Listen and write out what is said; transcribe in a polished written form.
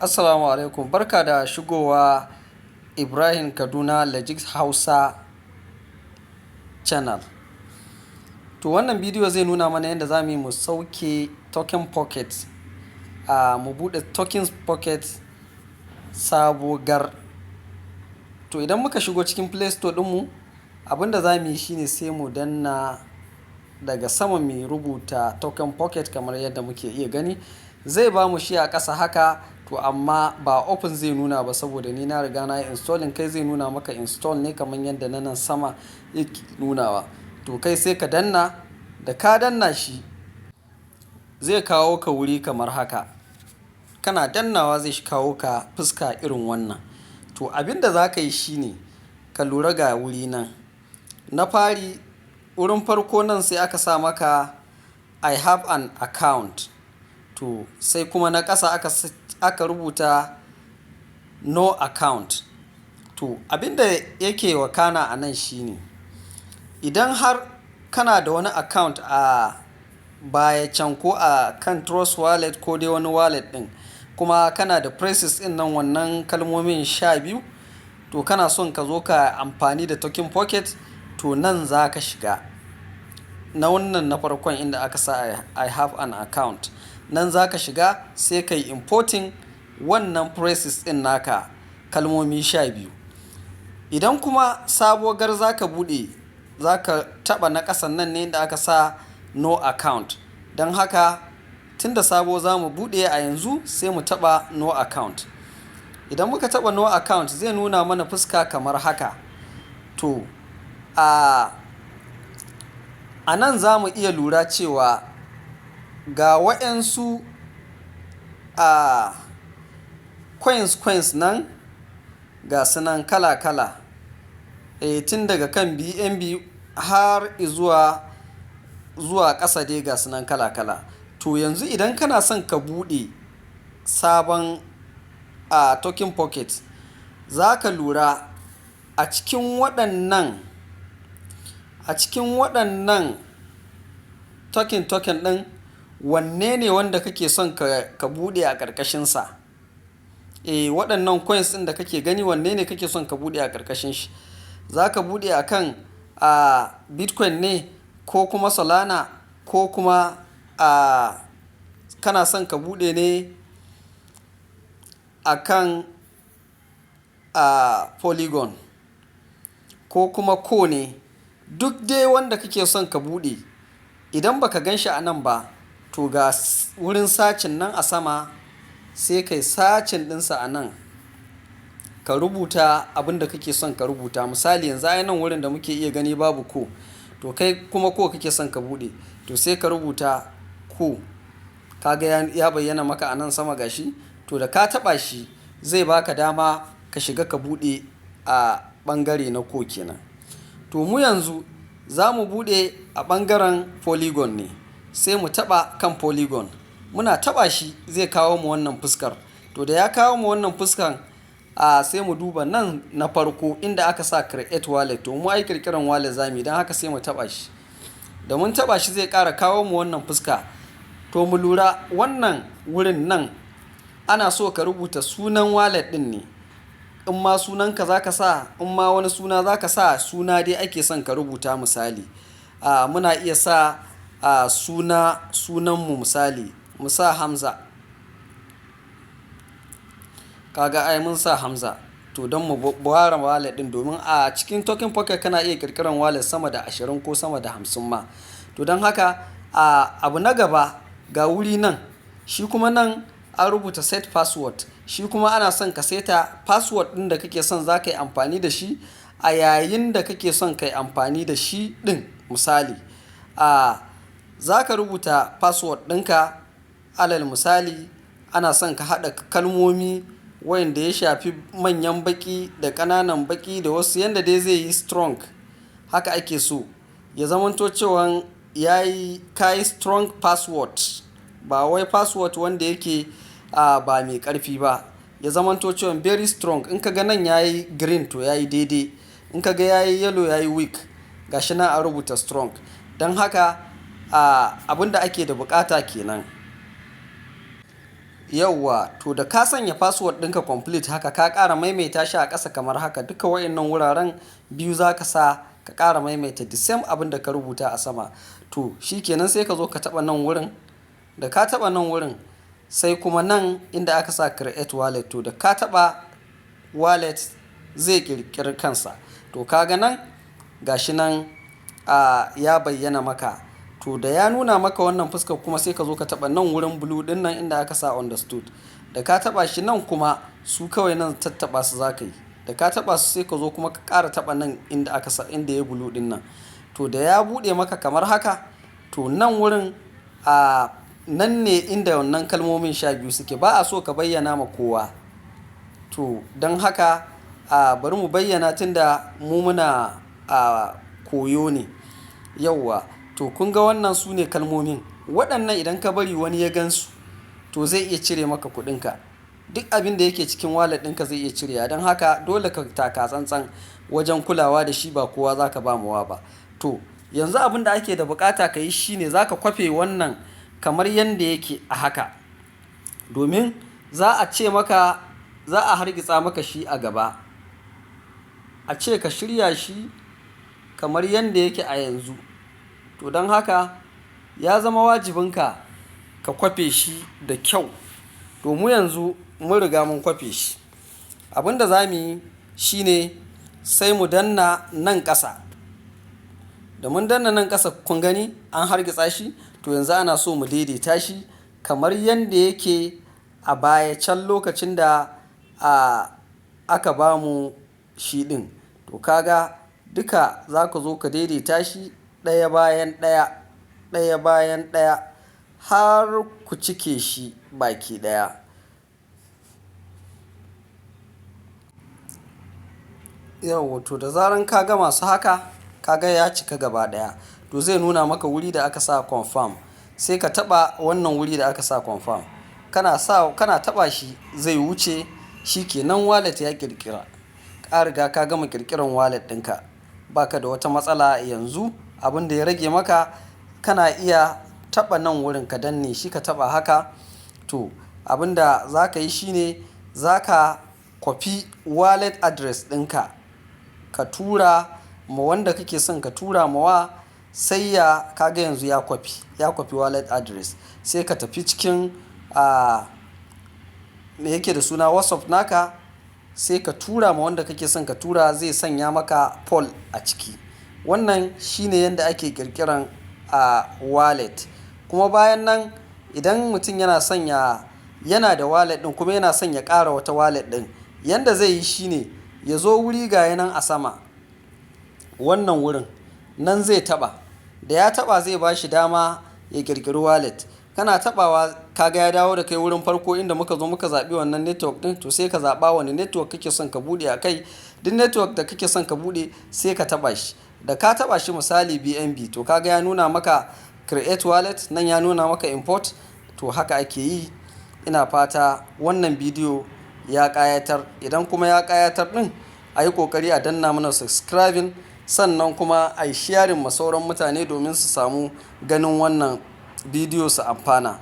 Assalamu alaikum. Barka da shigowa Ibrahim Kaduna Legit Hausa Channel. To, wannan bidiyo zai nuna mana yadda za mu yi mu sauke Token Pocket, a mu buɗe Token Pocket sabo gar. To, idan muka shigo cikin Play Store ɗinmu, abin da za mu yi shine sai mu danna daga sama mai rubuta Token Pocket kamar yadda muke iya gani. Zai ba mu shi a ƙasa haka, to amma ba open zai nuna ba saboda ni na riga na yi installing. Kai zai nuna maka install ne kamar yadda na nan sama yake nunawa. To, kai sai ka danna, da ka danna shi zai kawo ka wuri kamar haka. Kana dannawa zai kawo ka fuska irin wannan. To, abin da za ka yi shine ka lura ga wuri nan. Na fari, wurin farko nan sai aka sa maka "I have an account". To, sai kuma na ƙasa aka rubuta "no account". To, abin da yake wakana a nan shine idan har kana da wani account a baya can ko a kan Trust Wallet ko dai wani wallet ɗin, kuma kana da phrases ɗin nan, wannan kalmomin 12, to kana son ka zo ka amfani da Token Pocket, to nan za ka shiga. Na wannan na farkon inda aka sa "I have an account". Nan za ka shiga sai ka yi importing wannan phrases ɗin naka, kalmomi 12. Idan kuma sabo gar za ka buɗe, za ka taɓa na ƙasan nan ne inda aka sa "no account". Don haka, tunda sabo za mu buɗe a yanzu, sai mu taɓa "no account". Idan muka taɓa "no account", zai nuna mana fuska kamar haka. To, a nan za mu iya lura cewa ga waƴansu coins coins nan, ga su nan kala kala. Eh, tun daga kan BNB har izuwa ƙasa dai, ga su nan kala kala. To, yanzu idan kana son ka buɗe sabon Token Pocket, za ka lura a cikin waɗannan token token ɗin, wanne ne wanda kake son ka buɗe a ƙarƙashinsa. Eh, waɗannan coins ɗin da kake gani, wanne ne kake son ka buɗe a ƙarƙashin shi? Za ka buɗe a kan Bitcoin ne ko kuma Solana, ko kuma kana son ka buɗe ne a kan Polygon ko kuma ko ne? Duk dai wanda kake son ka buɗe. Idan ba ka gan shi a nan ba, to ga wurin searching nan a sama, sai kai searching ɗinsa a nan. Ka rubuta abin da kake son ka rubuta. Misali, yanzu ai nan wurin da muke iya gani babu ko. To, kai kuma ko kake son ka buɗe, to sai ka rubuta ko. Ka ga ya bayyana maka a nan sama, gashi. To, da ka taɓa shi zai baka dama ka shiga ka buɗe a ɓangare na ko kenan. To, mu yanzu za mu buɗe a ɓangaren Polygon ne. Sai mu taɓa kan Polygon. Muna taɓa shi zai kawo mu wannan fuskar. To, da ya kawo mu wannan fuskan, sai mu duba nan na farko inda aka sa "create wallet". To, mu ai ƙirƙiran wallet zamuyi, don haka sai mu taɓa shi. Da mun taɓa shi zai ƙara kawo mu wannan fuska. To, mu lura, wannan wurin nan ana so ka rubuta sunan wallet ɗin ne. In ma sunanka za ka sa, in ma wani suna za ka sa, suna dai ake son ka rubuta misali. Muna iya sa sunanmu, misali mu sa Hamza. Kaga ai mun sa Hamza. To, don mu ware wallet ɗin, domin a cikin Token Pocket kana iya ƙirƙiran wallet sama da 20 ko sama da 50 ma. To, don haka, abu na gaba, ga wuri nan, shi kuma nan an rubuta "set password". Shi kuma ana son ka seta password ɗin da kake son za ka yi amfani da shi a yayin da kake son ka yi amfani da shi ɗin misali. Za ka rubuta password ɗinka. Alal misali, ana son ka haɗa kalmomi wayanda ya shafi manyan baƙi da ƙananan baƙi da wasu yanda dai zai yi strong. Haka ake so. Ya zamanto cewan yayi ka yi strong password. Ba wai password wanda yake ba mai ƙarfi ba. Ya zamanto cewan very strong. In ka ga nan yayi green, to yayi daidai. In ka ga yayi yellow, yayi weak. Ga shi nan an rubuta strong. Don haka, abin da ake da buƙata kenan. Yauwa, to da ka sanya password ɗinka complete haka, ka ƙara maimaita shi a ƙasa kamar haka. Duka wayannan wuraren biyu za ka sa ka ƙara maimaita the same abin da ka rubuta a sama. To shi kenan, sai ka zo ka taɓa nan wurin. Da ka taɓa nan wurin, sai kuma nan inda aka sa "Create wallet". To da ka taɓa wallet, zai ƙirƙiri kansa. To ka ga nan, gashi nan ya bayyana maka. To da ya nuna maka wannan fuskar kuma, sai ka zo ka taɓa nan wurin blue ɗin nan inda aka sa "Understood". Da ka taɓa shi, nan kuma su kawai nan tattaɓa su za ka yi. Da ka taɓa su, sai ka zo kuma ka ƙara taɓa nan inda aka sa, inda ya blue ɗin nan. To da ya buɗe maka kamar haka, to nan wurin nan ne inda wannan kalmomin 12 suke. Ba a so ka bayyana ma kowa. To don haka bari mu bayyana, tunda mu muna koyo ne. Yauwa, to kun ga wannan su ne kalmomin. Waɗannan idan ka bari wani ya gan su, to zai iya cire maka kuɗinka. Duk abin da yake cikin wallet ɗinka zai iya cirewa. Don haka dole ka taka tsantsan wajen kulawa da shi, ba kowa za ka ba mawa ba. To yanzu abin da ake da buƙata ka yi shine za ka kwafe wannan kamar yanda yake a haka. Domin za a ce maka, za a hargitsa maka shi a gaba. A ce ka shirya shi kamar yanda yake a yanzu. To don haka ya zama wajibinka ka kwafe shi da kyau. To mu yanzu mun riga mun kwafe shi. Abin da za mu yi shine sai mu danna nan ƙasa. Da mun danna nan ƙasa, kun gani an hargitsa shi. To yanzu ana so mu daidaita shi kamar yanda yake a baya can lokacin da aka bamu shi ɗin. To ka ga duka za ka zo ka daidaita shi ɗaya bayan ɗaya, ɗaya bayan ɗaya har ku cike shi baki ɗaya. Yauwa, to da zaran ka gama su haka, ka ga ya cika gaba ɗaya. To zai nuna maka wuri da aka sa "Confirm". Sai ka taɓa wannan wuri da aka sa "Confirm". Kana sa, kana taɓa shi zai wuce. Shi ke nan, wallet ya ƙirƙira. Ka riga ka gama ƙirƙiran wallet ɗinka. Ba ka da wata matsala yanzu. Abin da ya rage maka, kana iya taɓa nan wurin, ka danne shi, ka taɓa haka. To abin da za ka yi shine za ka kwafi wallet address ɗinka, ka tura ma wanda kake son ka tura ma wa. Sai ya ka ga yanzu ya kwafi wallet address. Sai ka tafi cikin me yake da suna, WhatsApp naka, sai ka tura ma wanda kake son ka tura, zai sanya maka poll a ciki. Wannan shine yanda ake ƙirƙiran wallet. Kuma bayan nan, idan mutum yana son ya, yana da wallet ɗin kuma yana son ya ƙara wata wallet ɗin, yanda zai yi shine ya zo wuri ga yanan a sama wannan wurin nan zai taɓa. Da ya taɓa, zai ba shi dama ya ƙirƙiri wallet. Kana taɓawa, ka ga ya dawo da kai wurin farko inda muka zo muka zaɓi wannan network ɗin. To sai ka zaɓa wane network kake son ka buɗe a kai. Duk network da kake son ka buɗe, sai ka taɓa shi. Da ka taɓa shi, misali BNB, to ka ga ya nuna maka "Create wallet", nan ya nuna maka "Import". To haka ake yi. Ina fata wannan bidiyo ya ƙayatar. Idan kuma ya ƙayatar ɗin, a yi ƙoƙari a danna mana subscribing, sannan kuma a yi sharing ma sauran mutane domin su samu ganin wannan bidiyo su amfana.